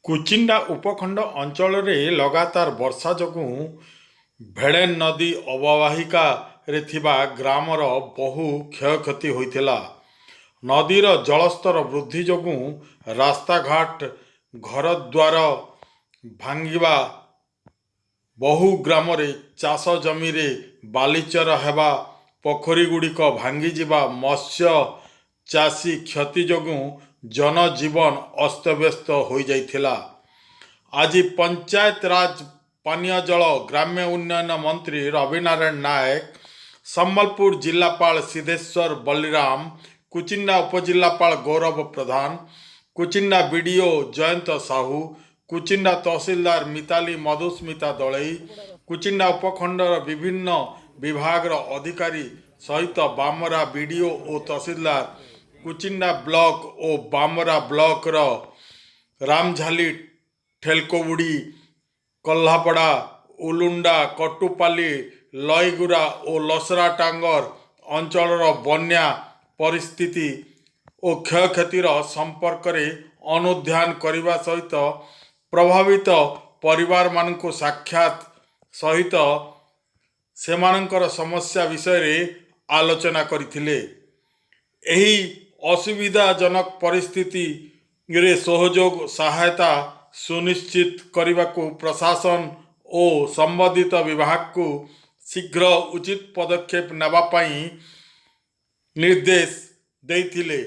କୁଚିଣ୍ଡା ଉପଖଣ୍ଡ ଅଞ୍ଚଳରେ ଲଗାତାର ବର୍ଷା ଯୋଗୁଁ ଭେଡ଼େନ ନଦୀ ଅବବାହିକାରେ ଥିବା ଗ୍ରାମର ବହୁ କ୍ଷୟକ୍ଷତି ହୋଇଥିଲା। ନଦୀର ଜଳସ୍ତର ବୃଦ୍ଧି ଯୋଗୁଁ ରାସ୍ତାଘାଟ, ଘରଦ୍ୱାର ଭାଙ୍ଗିବା, ବହୁ ଗ୍ରାମରେ ଚାଷ ଜମିରେ ବାଲିଚର ହେବା, ପୋଖରୀଗୁଡ଼ିକ ଭାଙ୍ଗିଯିବା, ମତ୍ସ୍ୟ ଚାଷୀ କ୍ଷତି ଯୋଗୁଁ ଜନଜୀବନ ଅସ୍ତବ୍ୟସ୍ତ ହୋଇଯାଇଥିଲା। ଆଜି ପଞ୍ଚାୟତରାଜ, ପାନୀୟ ଜଳ, ଗ୍ରାମ୍ୟ ଉନ୍ନୟନ ମନ୍ତ୍ରୀ ରବିନାରାୟଣ ନାୟକ, ସମ୍ବଲପୁର ଜିଲ୍ଲାପାଳ ସିଦ୍ଧେଶ୍ୱର ବଳିରାମ, କୁଚିଣ୍ଡା ଉପଜିଲ୍ଲାପାଳ ଗୌରବ ପ୍ରଧାନ, କୁଚିଣ୍ଡା ବିଡ଼ିଓ ଜୟନ୍ତ ସାହୁ, କୁଚିଣ୍ଡା ତହସିଲଦାର ମିତାଲି ମଧୁସ୍ମିତା ଦଳେଇ, କୁଚିଣ୍ଡା ଉପଖଣ୍ଡର ବିଭିନ୍ନ ବିଭାଗର ଅଧିକାରୀ ସହିତ ବାମରା ବିଡ଼ିଓ ଓ ତହସିଲଦାର, କୁଚିଣ୍ଡା ବ୍ଲକ ଓ ବାମରା ବ୍ଲକର ରାମଝାଲି, ଠେଲକୋବୁଡ଼ି, କହ୍ଲାପଡ଼ା, ଉଲୁଣ୍ଡା, କଟୁପାଲି, ଲଇଗୁରା ଓ ଲସରାଟାଙ୍ଗର ଅଞ୍ଚଳର ବନ୍ୟା ପରିସ୍ଥିତି ଓ କ୍ଷୟକ୍ଷତିର ସମ୍ପର୍କରେ ଅନୁଧ୍ୟାନ କରିବା ସହିତ ପ୍ରଭାବିତ ପରିବାରମାନଙ୍କୁ ସାକ୍ଷାତ ସହିତ ସେମାନଙ୍କର ସମସ୍ୟା ବିଷୟରେ ଆଲୋଚନା କରିଥିଲେ। ଏହି ଅସୁବିଧାଜନକ ପରିସ୍ଥିତିରେ ସହଯୋଗ, ସହାୟତା ସୁନିଶ୍ଚିତ କରିବାକୁ ପ୍ରଶାସନ ଓ ସମ୍ବନ୍ଧିତ ବିଭାଗକୁ ଶୀଘ୍ର ଉଚିତ ପଦକ୍ଷେପ ନେବା ପାଇଁ ନିର୍ଦ୍ଦେଶ ଦେଇଥିଲେ।